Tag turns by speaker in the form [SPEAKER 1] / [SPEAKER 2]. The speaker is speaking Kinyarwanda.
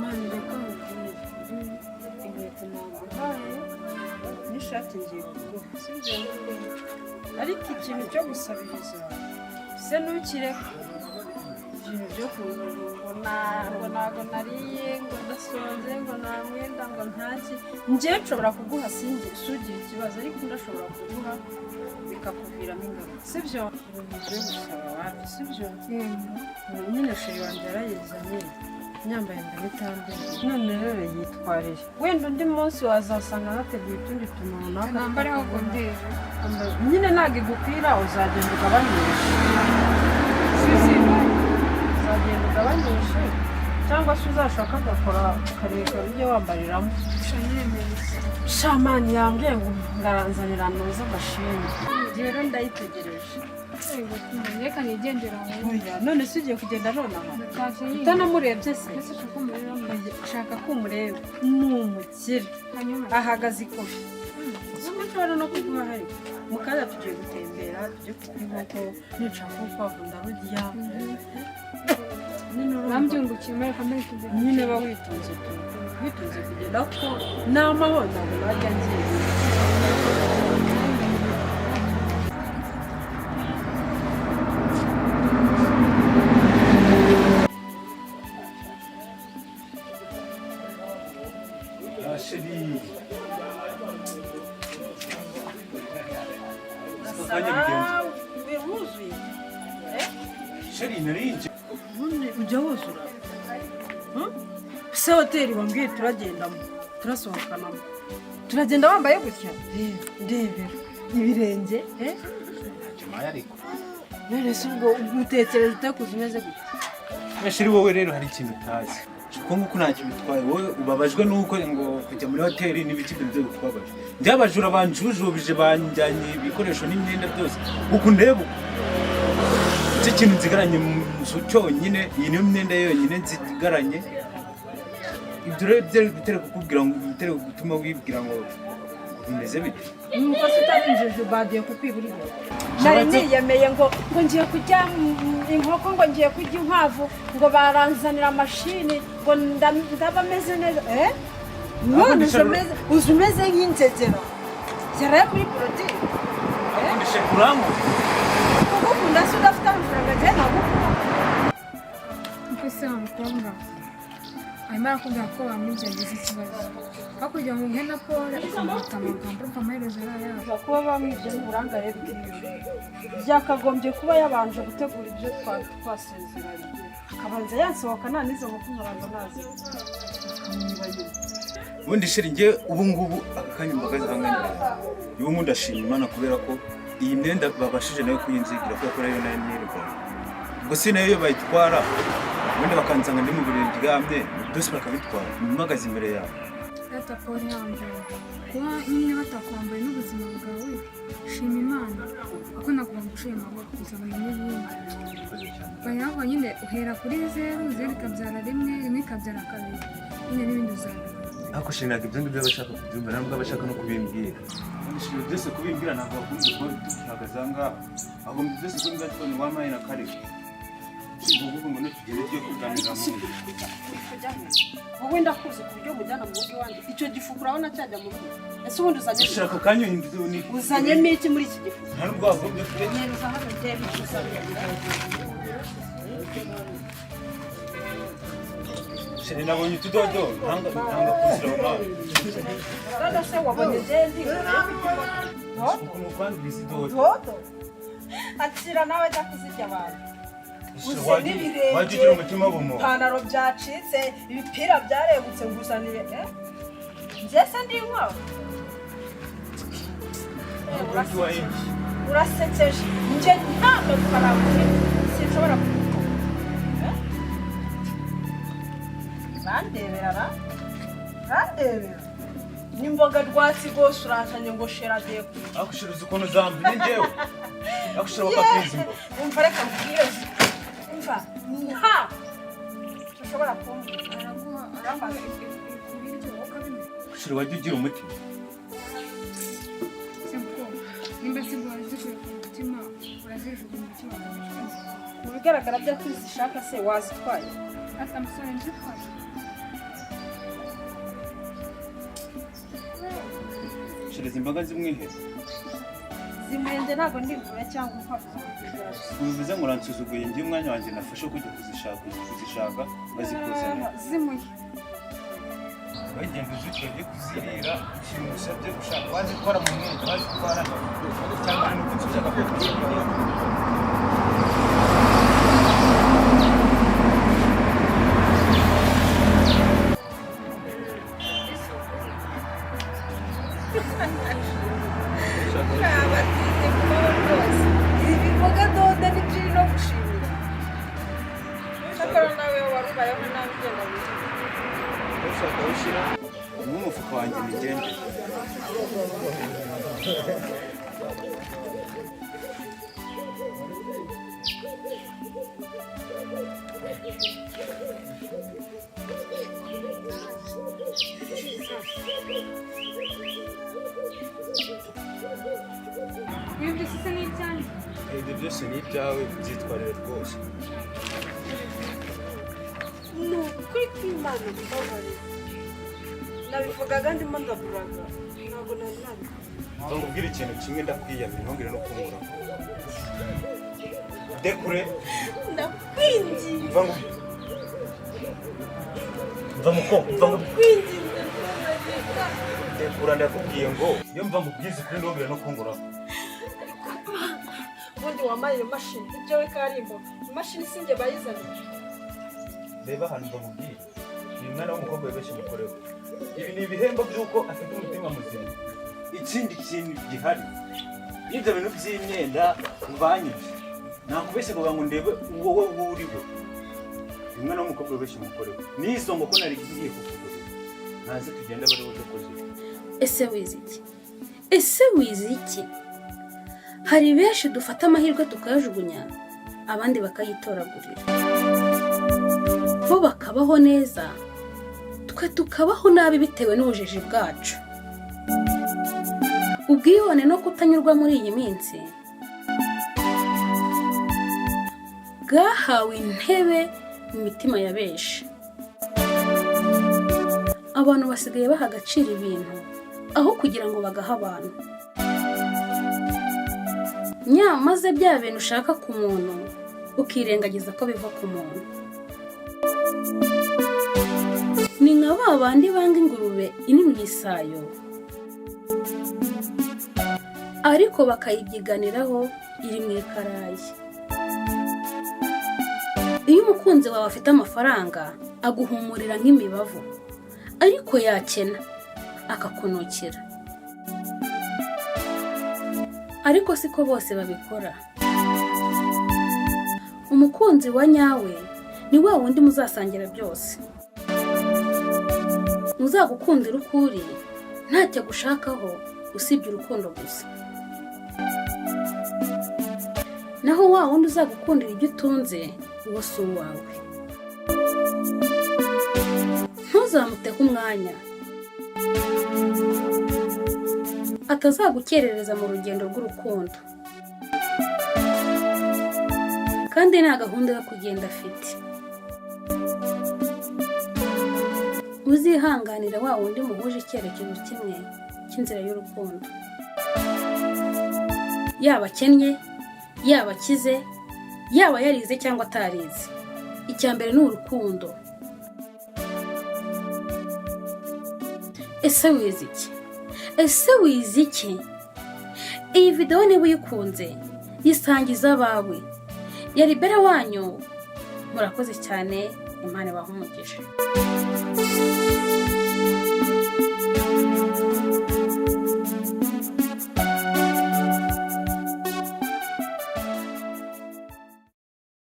[SPEAKER 1] Mani, reka nkubwire, inkweto naguhaye n'ishati ngiye kuguha, sibyo? Ariko ikintu cyo gusabiriza se ntukireke. Ibintu byo kuza ngo ntago nariye, ngo ndasonze, ngo nta mwenda, ngo ntaki. Njyewe nshobora kuguha singi sugire ikibazo, ariko ndashobora kuguha bikakuviramo ingaruka, sibyo? Ibintu byo gusaba wapi, sibyo? Nyine chéri wanjye yarayizanye, nyambaye mbere itambere. None rero yitwarire, wenda undi munsi wazasanga nateguye utundi tuntu runaka.
[SPEAKER 2] Nambare aho ndebe.
[SPEAKER 1] Nyine ntabwo igukwira, uzagenda ugabanyishe, uzagenda ugabanyishe, cyangwa se uzashaka agakora karekare ujye wambariramo. Shamani yambwiye ngo ngaranzanira nuza mashini, rero ndayitegereje.
[SPEAKER 2] Reka nigendera aho.
[SPEAKER 1] Oya, none se ugiye kugenda nonaha?
[SPEAKER 2] Ndatashye nyine.
[SPEAKER 1] Utanamurebye se?
[SPEAKER 2] Ese ushaka umureba?
[SPEAKER 1] Ushaka ko umureba? Ni umukire.
[SPEAKER 2] Hanyuma?
[SPEAKER 1] Ahagaze ikofi, si uko nshobora no kuguha. Hari mu kanya tugiye gutembera, tujye kurya inkoko, nishaka urukwavu ndarurya nyine, urumva.
[SPEAKER 2] Bambyungukiye reka mbere tugende.
[SPEAKER 1] Nyine ba witonze tu, witonze kugenda, kuko n'amahoro ntabwo najya ngiye.
[SPEAKER 3] Ah, chérie. Aka kanya bigenze.
[SPEAKER 1] Biruzuye.
[SPEAKER 3] Chérie, narinje.
[SPEAKER 1] Ubundi ujya wuzura? Se hoteli wambwiye turagendamo, turasohokanamo, turagenda wambaye gutya? Reba, ndebera ibirenge, eh?
[SPEAKER 3] Ntacyo ariko.
[SPEAKER 1] None se ubwo utekereza ute kuza umeze gutya?
[SPEAKER 3] Chérie, wowe rero hari ikintu utazi. Kuko nguko ntacyo bitwaye. Wowe ubabajwe nuko ngo kujya muri hoteli n'ibiki byo bikubabaje. Njye abajura banjujubije, banjyanye ibikoresho n'imyenda byose. Uku ndeba uku. Icyo kintu nsigaranye mu nzu cyonyine, iyi niyo myenda yonyine nsigaranye. Ibyo rero byari bitari kukubwira ngo bitari gutuma wibwira ngo bimeze bite.
[SPEAKER 1] Nuko se utarinjije, bagiye kukwibura ibyo nari niyemeye ngo ngiye kurya inkoko, ngo ngiye kurya inkwavu, ngo baranzanira mashini, ngo ndaba meze neza, eh? None uza umeze nk'inzegero yaraye kuri porodire.
[SPEAKER 3] Ubundi chérie, urankunda.
[SPEAKER 1] Kugukunda se udafite amafaranga? Njye nagukunda.
[SPEAKER 2] Kuko se wa mukobwa arimo arakubwira ko bamwibye, yagize ikibazo, aho kugira ngo umuhe na pole ukamufata amagambo, urumva amaherezo ari ayabo.
[SPEAKER 1] Kuba bamwibye n'uburangare bwiwe, byakagombye kuba yabanje gutegura ibyo twasezeranye, akabanza yasohoka nta n'izo nkoko nkabanza nazi akamwiba nyuma.
[SPEAKER 3] Ubundi chérie, njye ubu ngubu aka kanya mpagaze ahangana, ubu ngubu ndashima Imana kubera ko iyi myenda babashije nayo kuyinzigira, kubera ko nayo nayo nirirwanya. Ubwo si nayo iyo bayitwara, ubundi bakansanga ndi mu buriri ndyamye, byose bakabitwara mpagaze imbere yawe.
[SPEAKER 2] Data Paul, ihangane. Kuba nyine batakwambaye n'ubuzima bwawe, shima Imana, kuko ntabwo baguciye amaboko, uzabona n'ibindi bayavuga. Nyine uhera kuri zeru, zeru ikabyara rimwe, rimwe ikabyara kabiri, nyine n'ibindi uzabona.
[SPEAKER 3] Ariko chérie, ntabwo ibyo ngibyo abashaka kubyumva, ntabwo abashaka no kubimbwira. Chérie, byose kubimbwira ntabwo bakunze kuba duhagaze aha ngaha, ahubwo byose kubimbwira tubona wampaye na kare ubwo ngo nitugende tugiye kuganira mu nzu.
[SPEAKER 1] Wowe ndakuzi ku buryo mujyana mu rugo iwanjye. Icyo gifuka urabona cyajya mu rugo? Ese ubundi uzanye
[SPEAKER 3] Ushaka akanya uhinduze ni
[SPEAKER 1] uzanyemo iki muri iki gifuka?
[SPEAKER 3] Nta nubwo wagombye kujya.
[SPEAKER 1] Nyereza hano ndebe icyo uzanye.
[SPEAKER 3] Chérie, nabonye utudodo ntanga kuzira nawe.
[SPEAKER 1] Dodo se wabonye ngende dodo?
[SPEAKER 3] Ukuntu kwanduriza idodo.
[SPEAKER 1] Dodo akira nawe, ajya kuzirya abantu. Uze n'ibirenge.
[SPEAKER 3] Wajya ugira umutima w'ubumuntu.
[SPEAKER 1] Ipantaro byacitse, ibipira byaregutse, nguzaniye, eh? Njye se ndi inkwavu? Urasekeje. Njye nta mafaranga ufite sinshobora kubikora, eh? Bandebera ra, bandebera n'imboga rwatsi rwose urazanye ngo chéri agiye kurya.
[SPEAKER 3] Ariko chérie, uzi ukuntu zamvunye njyewe? Ariko chérie, wakakwiza imboga.
[SPEAKER 1] Umva, reka nkubwire, umva, nta ushobora kumbwira.
[SPEAKER 2] Araguha ibiryo ukabimenya.
[SPEAKER 3] Chérie, wajya ugira umutima.
[SPEAKER 2] Se mukobwa, nimba ziguha zikuye ku mutima, urazijugunya umutima wawe?
[SPEAKER 1] Mu bigaragara byo ko uzishaka se wazitwaye.
[SPEAKER 2] Ati amusore nzitwaye.
[SPEAKER 3] Shereza imboga zimwihe.
[SPEAKER 1] Zimenge ntabwo ndivura cyangwa upfa.
[SPEAKER 3] Ubivuze ngo uransuzuguye, ngiye umwanya wanjye nafashe kujya kuzishaka bazikuzanira.
[SPEAKER 2] Zimuye.
[SPEAKER 3] Wagenda uzitwaye kuzirira ikintu usabye gushaka wazitwara mu mwenda wazitwara cyangwa nuko ushaka kuzirira.
[SPEAKER 1] Abatinde kubaho rwose. Ibi biboga dodo ni byo no gushimira. Cyakora nawe wari ubayeho nabi ugenda wirinda.
[SPEAKER 3] Ushaka ushyira mu mufuka wanjye nigende.
[SPEAKER 2] Ibi byose se ni ibyanjye?
[SPEAKER 3] Ibyo byose ni ibyawe, byitwarire rwose.
[SPEAKER 1] Ni ukuri kw'Imana mbabarira. Nabivugaga ndimo ndaburaga. Ntabwo nari nabikora.
[SPEAKER 3] Nkubwire ikintu kimwe, ndakwiyamira ntongere no kunkura. Dekure.
[SPEAKER 1] Ndakwinginze.
[SPEAKER 3] Mva ngo mva muko mva ngo
[SPEAKER 1] Ndakwinginze mbabarira.
[SPEAKER 3] Dekura, ndakubwiye ngo iyo mva mubwize ukuri ntongere no kunkura.
[SPEAKER 1] Ubundi wambaye iyo mashini ibyo we karimbo imashini sinjye bayizaniye.
[SPEAKER 3] Reba ahantu mbamubwire, uyu mwana w'umukobwa wibeshye umukorewe. Ibi ni ibihembo by'uko afite umutima muzima. Ikindi kintu gihari n'ibyo bintu by'imyenda mbanyibye nakubeshye kugira ngo ndebe wowe uwo uri we. Uyu mwana w'umukobwa wibeshye umukorewe n'izo ngo ko nari ngiye kukugurira ntazi tugenda bari buze kuzira.
[SPEAKER 4] Ese wize iki? Ese wize iki? Hari benshi dufata amahirwe tukayajugunya, abandi bakayitoragurira, bo bakabaho neza, twe tukabaho nabi bitewe n'ubujiji bwacu, ubwibone no kutanyurwa. Muri iyi minsi bwahawe intebe mu mitima ya benshi. Abantu basigaye baha agaciro ibintu aho kugira ngo bagahe abantu. Nyamaze bya bintu ushaka ku muntu ukirengagiza ko biva ku muntu. Ni nka ba bandi banga ingurube iri mu isayo ariko bakayibyiganiraho iri mu ikarayi. Iyo umukunzi wawe afite amafaranga aguhumurira nk'imibavu, ariko yakena akakunukira. Ariko siko bose babikora. Umukunzi wa nyawe ni wa wundi muzasangira byose, muzagukundira uko uri ntacyo agushakaho usibye urukundo gusa. Naho wa wundi uzagukundira ibyo utunze, uwo si uwawe, ntuzamutege umwanya atazagukerereza mu rugendo rw'urukundo kandi nta gahunda yo kugenda afite. Uzihanganira wa wundi muhuje icyerekezo kimwe cy'inzira y'urukundo, yaba akennye, yaba akize, yaba yarize cyangwa atarize, icya mbere ni urukundo. Ese wize iki? Ese wize iki? Iyi videwo niba uyikunze yisangiza abawe. Yari Bera wanyu, murakoze cyane. Imana ibahe umugisha.